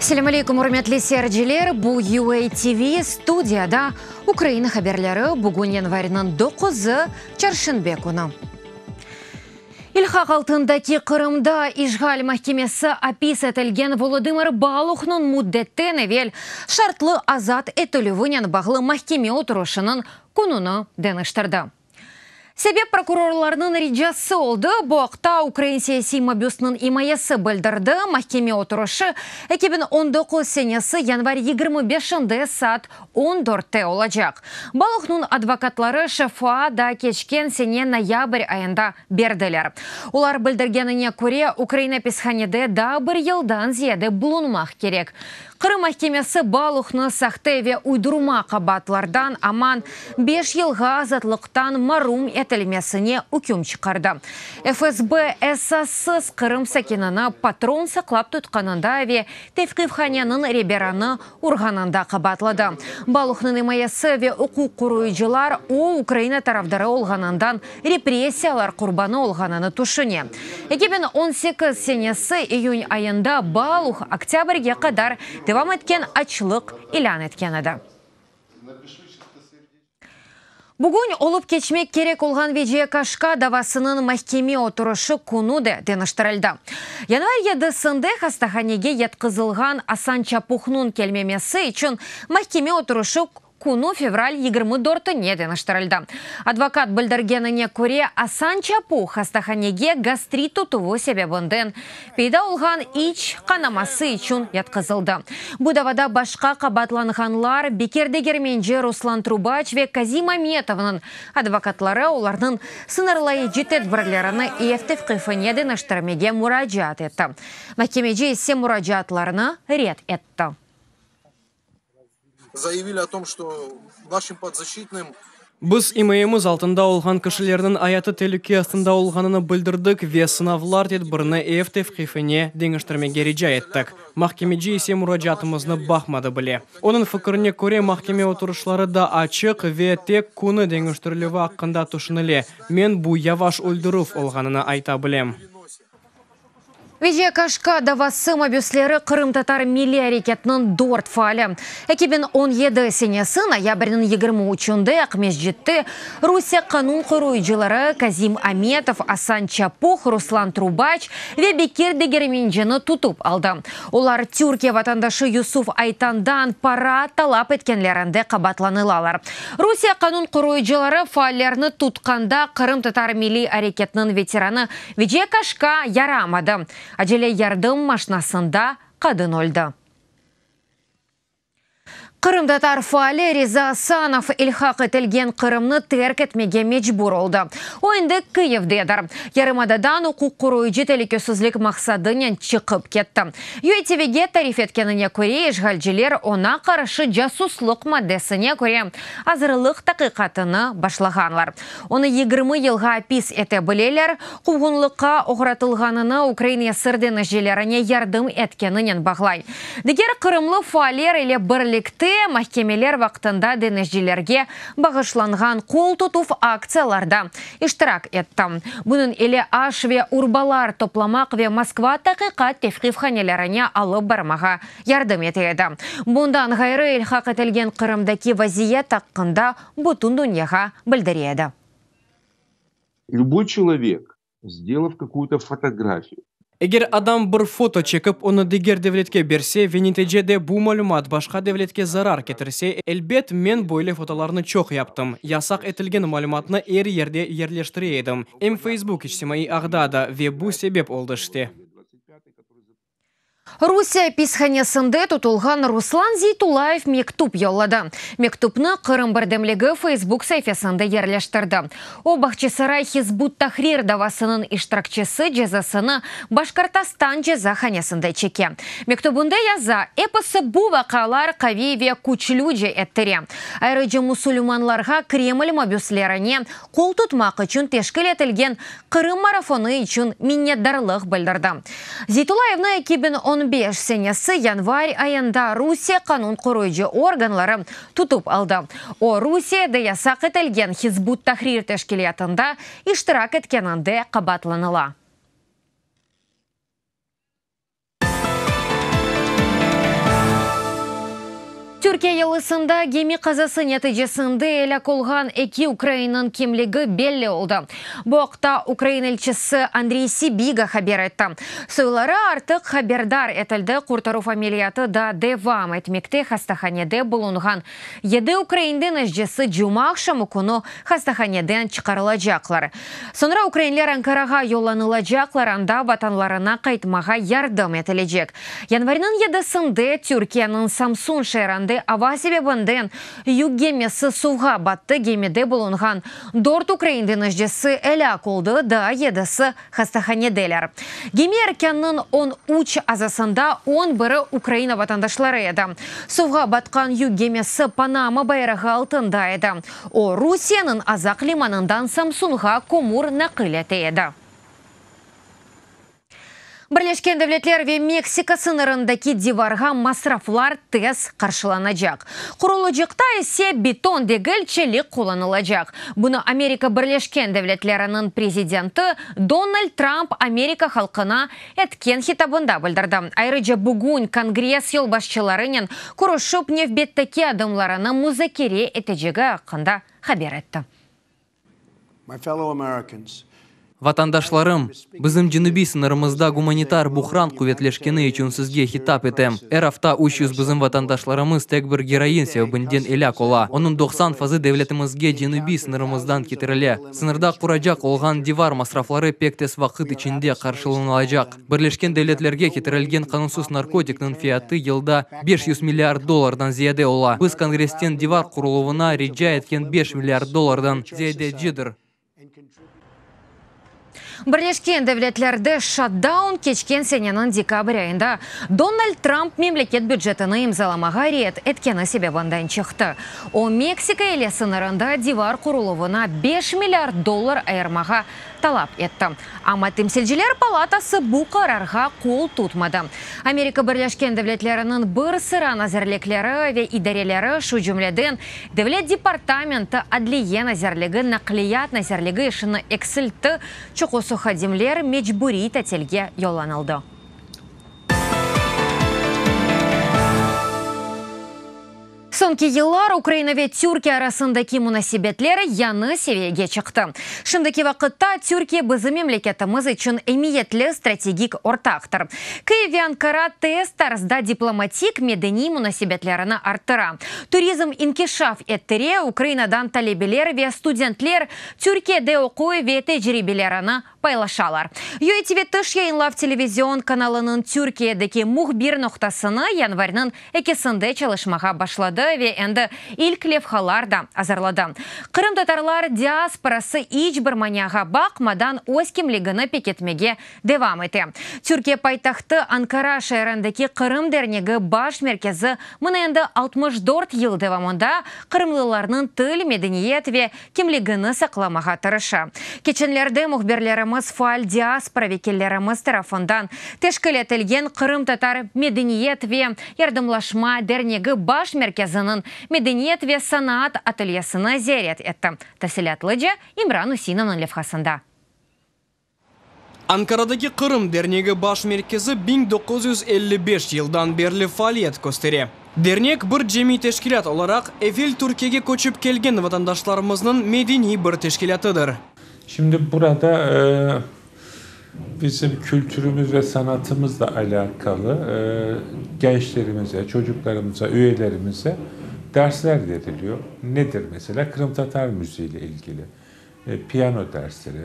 Selâm aleyküm, ürmetli seyirciler! Bu UA TV, studiyada Ukraina haberleri, bugün yanvarniñ doquzı, çarşenbe künü. İlhaq altındaki Qırımda işğal mahkemesi apis etilgen Volodımır Baluhnıñ müddetten evel şartlı azat etilüvinen bağlı mahkeme oturışınıñ kününi deñiştirdi. Sebep prokurorlarnıñ ricası oldı. Bu aqta ukrain siyasiy mabüsniñ imayesi bildirdi. Mahkeme oturışı 2019 senesi yanvar 25-nde saat on dörtte olacaq. Baluhnıñ advokatları şefa da keçken sene noyabr ayında berdiler. Olar bildirgenine köre, ukrain apishanede daa bir yıldan ziyade bulunmaq kerek. Qırım mahkemesi Baluhnı sahte ve uydurma qabaatlardan aman beş yılğa azatlıqtan marum etilmesine üküm çıqardı. FSB esassız Qırım sakinini patron saqlap tutqanında ve tevqifhaneniñ reberini urğanında qabaatladı. Baluhnıñ imayesi ve uquq qoruyıcılar o, Ukraina tarafdarı olğanından repressiyalar qurbanı olğanını tüşüne. 2018 senesi iyün ayında Baluh oktâbrge qadar devam etken açlıq ilân etken edi. Bugün olıp keçmek kerek olğan Veciye Kaşka davasınıñ mahkeme oturışı künü de deñiştirildi. Yanvar yedisinde hastahanege yatqızılğan Asan Çapuhnıñ kelmemesi içün mahkeme oturışı künü fevral yigirmi dörtüne deñiştirildi. Advokat bildirgenine köre, Asan Çapuh hastahanege gastrit tutuvı sebebinden peyda olğan iç qanaması içün yatqızıldı. Bu davada başqa qabaatlanğanlar Bekir Degermenci, Ruslan Trubaç ve Kazim Ametovnıñ advokatları olarnıñ sıñırlayıcı tedbirlerini ev tevqifine deñiştirmege muracaat etti. Mahkemeci ise muracaatlarını red etti. Zayavili o tom, çto našim podzaşçitnım. Biz imayemiz altında olğan kişilerniñ ayatı telüke astında olğanını bildirdik ve sınavlar tedbirini ev tevqifine deñiştirmege rica ettik. Mahkemeci ise muracaatımıznı baqmadı bile. Onıñ fikirine köre, mahkeme oturışları da açıq ve tek künü deñiştirilüvi aqqında tüşünile. Men bu yavaş öldürüv olğanını ayta bilem. Veciye Kaşka davası mabüsleri qırımtatar milliy areketiniñ dört faali. 2017 senesi noyabrniñ 23-nde Aqmescitte Rusiye qanun qoruyıcıları Kazim Ametov, Asan Çapuh, Ruslan Trubaç ve Bekir Degermencini tutıp aldı. Olar Türkiye vatandaşı Yusuf Aytandan para talap etkenlerinde qabaatlanılalar. Rusiye qanun qoruyıcıları faallerni tutqanda qırımtatar milliy areketiniñ veteranı Veciye Kaşka yaramadı. Acele yardım maşnasında qadın öldi. Qırımtatar faali Riza Asanov ilhaq etilgen Qırımnı terk etmege mecbur oldı. O endi Kıyivdedir. Yarımadadan uquq qoruyıcı telükesizlik maqsadınen çıqıp ketti. UATVge tarif etkenine köre, işğalciler oña qarşı casuslıq maddesine köre azırlıq taqiqatını başlağanlar. Onı 20 yılğa apis ete bileler, quvğunlıqqa oğratılğanını ukrain esir deñizcilerine yardım etkeninen bağlay. Diger qırımlı faaller ile birlikte mahkemeler vaqtında deñizcilerge bağışlanğan qol tutuv aktsiyalarda iştirak etti. Bunıñ ile aş ve urbalar toplamaq ve Moskva taqiqat tevqifhanelerine alıp barmağa yardım ete edi. Bundan ğayrı, ilhaq etilgen Qırımdaki vaziyet aqqında bütün dünyağa bildire edi. Lüboy çelovek, sdelav kakuyu-to fotografiyu. Eger adam bir foto çekip, onı diger devletke berse ve neticede bu malümat başqa devletke zarar ketirse, elbet, men böyle fotolarnı çoq yaptım, yasaq etilgen malümatnı er yerde yerleştire edim, em Facebook içtimaiy ağda da, ve bu sebep oldı işte. Rusiye apishanesinde tutulğan Ruslan Zeytullayev mektüp yolladı. Mektüpni Qırım birdemligi Facebook saifesinde yerleştirdi. O, Bağçasaray Hizb ut-Tahrir davasınıñ iştirakçisi cezasını Başkortostan cezahanesinde çeke. Mektübinde yaza, Episi bu vaqialar qaviy ve küçlüce ettire. Ayrıca musulmanlarğa Kreml mabüslerine qol tutmaq içün teşkil etilgen Qırım marafonı içün minnetdarlıq bildirdi. Zeytullayevni 2015 senesi yanvar ayında Rusiye qanun qoruyıcı organları tutıp aldı. O, Rusiyede yasaq etilgen Hizb ut-Tahrir teşkilâtında iştirak etkeninde qabaatlanıla. Türkiye yalısında gemi qazası neticesinde elâk olğan eki ukrainniñ kimligi belli oldı. Bu aqta Ukraina elçisi Andriy Sibiga haber etti. Soyları artıq haberdar etildi, qurtaruv ameliyatı da devam etmekte, hastahanede bulunğan yedi ukrain deñizcisi cumaaqşamı künü hastahaneden çıqarılacaqlar. Soñra ukrainler Ankarağa yollanılacaqlar, anda vatanlarına qaytmağa yardım etilecek. Yanvarniñ yedisinde Türkiyeniñ Samsun şeerinde ava sebebinden yük gemisi suvğa battı, gemide bulunğan dört ukrain deñizcisi elâk oldı, daa yedisi hastahanedeler. Gemi erkânınıñ 13 azasında on biri Ukraina vatandaşları edi. Suvğa batqan yük gemisi Panama bayrağı altında edi. O, Rusiyeniñ Azaq limanından Samsunğa kömür naqil ete edi. Birleşken Devletler ve Meksika sıñırındaki divarğa masraflar tez qarşılanacaq. Qurulıcıqta ise beton degil, çelik qullanılacaq. Bunı Amerika Birleşken Devletleriniñ prezidenti Donald Tramp Amerika halqına etken hitabında bildirdi. Ayrıca bugün Kongress yolbaşçılarınen körüşip nevbetteki adımlarını muzakere etecegi aqqında haber etti. Vatandaşlarım! Bizim cenübiy sıñırımızda gumanitar buhran quvetleşkeni içün sizge hitap etem. Er afta 300 bizim vatandaşlarımız tek bir geroin sebebinden elâk ola. Onıñ 90 fazı devletimizge cenübiy sıñırımızdan ketirile. Sıñırda quracaq olğan divar masrafları pek tez vaqıt içinde qarşılanılacaq. Birleşken Devletlerge ketirilgen qanunsız narkotikniñ fiyatı yılda 500 milliard dollardan ziyade ola. Biz Kongressten divar quruluvına rica etken 5 milliard dollardan ziyadecidir. Birleşken Devletlerde şatdaun keçken seneniñ dekabr ayında Donald Tramp memleket bücetini imzalamağa red etkeni sebebinden çıqtı. O, Meksika ile sıñırında divar quruluvına 5 milliard dollar ayırmağa talap etti. Amma Temsilciler palatası bu qararğa qol tutmadı. Amerika Birleşken Devletleriniñ bir sıra nazirlikleri ve idareleri, şu cümleden, Devlet departamenti, Adliye nazirligi, Naqliyat nazirligi işini eksiltti, çoqusı hadimler mecburiy tatilge yollanıldı. Soñki yıllar Ukraina ve Türkiye arasındaki munasebetler yañı seviyege çıqtı. Şimdiki vaqıtta Türkiye bizim memleketimiz içün emiyetli strategik ortaqtır. Kyiv ve Ankara tez tarzda diplomatik, medeniy munasebetlerini arttıra, turizm inkişaf ettire, Ukrainadan talebeler ve studentler Türkiyede oquy ve tecribelerini paylaşalar. UATV tış yayınlav televizion kanalınıñ Türkiyedeki mühbir noqtasını yanvarniñ ekisinde çalışmağa başladı ve endi ilk levhalar da azırladı. Qırımtatarlar diasporası iç bir maniağa baqmadan öz kimligini pekitmege devam ete. Türkiye paytahtı Ankara şeerindeki Qırım dernegi baş merkezi mına endi 64 yıl devamında qırımlılarnıñ til, medeniyet ve kimligini saqlamağa tırışa. Keçenlerde mühbirlerimiz faal diaspora vekillerimiz tarafından teşkil etilgen Qırımtatar medeniyet ve yardımlaşma dernegi baş merkeziniñ medeniyet ve sanaat atelyesini ziyaret etti. Tafsilâtlıca İmran Üseinovnıñ levhasında. Ankaradaki Qırım dernegi baş merkezi 1955 yıldan berli faaliyet köstere. Dernek bir cemiy teşkilât olaraq, evel Türkiyege köçip kelgen vatandaşlarımıznıñ medeniy bir teşkilâtıdır. Şimdi burada bizim kültürümüz ve sanatımızla alakalı gençlerimize, çocuklarımıza, üyelerimize dersler veriliyor. Nedir mesela? Qırımtatar müziği ile ilgili piyano dersleri.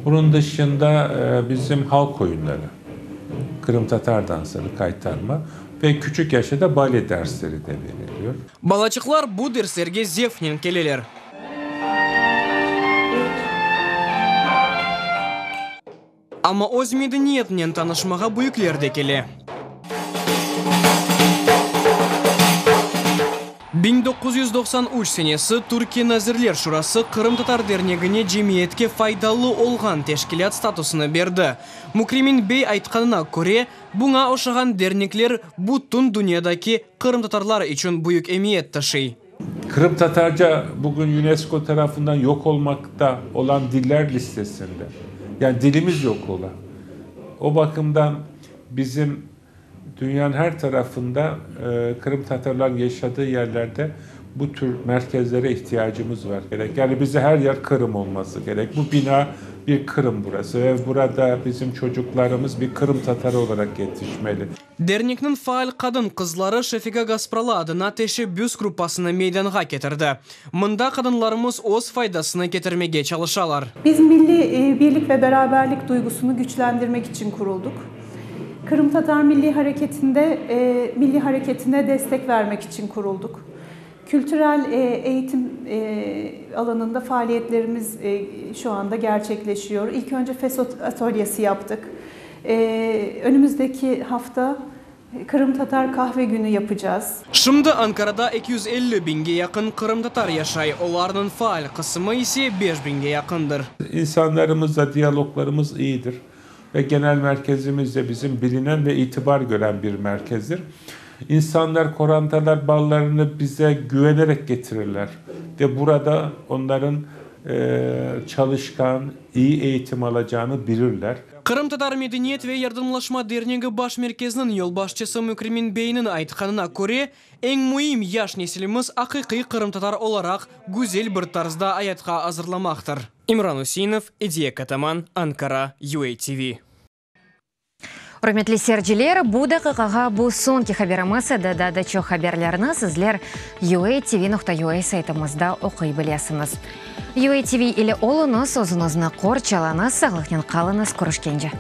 Bunun dışında bizim halk oyunları, Qırımtatar dansları, kaytarma ve küçük yaşta da bale dersleri de veriliyor. Balaçıqlar bu derslerge zevqnen keleler. Amma öz medeniyetinen tanışmağa büyükler de kele. 1993 senesi Türkiye Nazirler Şurası Qırımtatar dernegine cemiyetke faydalı olğan teşkilât statusını berdi. Mükremin bey aytqanına köre, buña oşağan dernekler bütün dünyadaki qırımtatarlar içün büyük emiyet taşıy. Qırımtatarca bugün UNESCO tarafından yoq olmaqta olan diller listesinde. Yani dilimiz yoq ola. O bakımdan bizim. Dünyanın her tarafında Kırım Tatarların yaşadığı yerlerde bu tür merkezlere ihtiyacımız var. Gerek. Yani bize her yer Kırım olması gerek. Bu bina bir Kırım burası ve burada bizim çocuklarımız bir Kırım Tatarı olarak yetişmeli. Dernekniñ faal qadın-qızları Şefika Gaspralı adına teşebbüs gruppasını meydanğa ketirdi. Mında qadınlarımız öz faydasını ketirmege çalışalar. Biz milliy birlik ve beraberlik duygusını güçlendirmek içün quruldıq. Qırımtatar milliy hareketinde milliy hareketine destek vermek içün quruldıq. Kültürel eğitim alanında faaliyetlerimiz şu anda gerçekleşiyor. İlk önce FES atölyesi yaptık. Önümüzdeki hafta Qırımtatar kahve günü yapacağız. Şimdi Ankarada 250 biñge yaqın qırımtatar yaşay, olarnıñ faal qısımı ise 5 biñge yaqındır. İnsanlarımızla diyaloglarımız iyidir ve genel merkezimiz de bizim bilinen ve itibar gören bir merkezdir. İnsanlar, qorantalar balalarını bize güvenerek getirirler ve burada onların çalışqan, iyi eğitim alacağını bilirler. Qırımtatar medeniyet ve yardımlaşma dernegi baş merkeziniñ yolbaşçısı Mükremin beyniñ aytqanına köre, eñ müim yaş nesilimiz aqiqiy qırımtatar olaraq güzel bir tarzda ayatqa azırlamaqtır. İmran Üseinov, Ediye Kataman, Ankara, UATV. Ürmetli seyirciler, bu daqiqağa bu soñki haberimiz edi. Daa da çoq haberlerni sizler uatv.ua saytımızda oquy bilesiñiz. UATV ile oluñız, özüñizni qorçalañız, sağlıqnen qalıñız, körüşkence.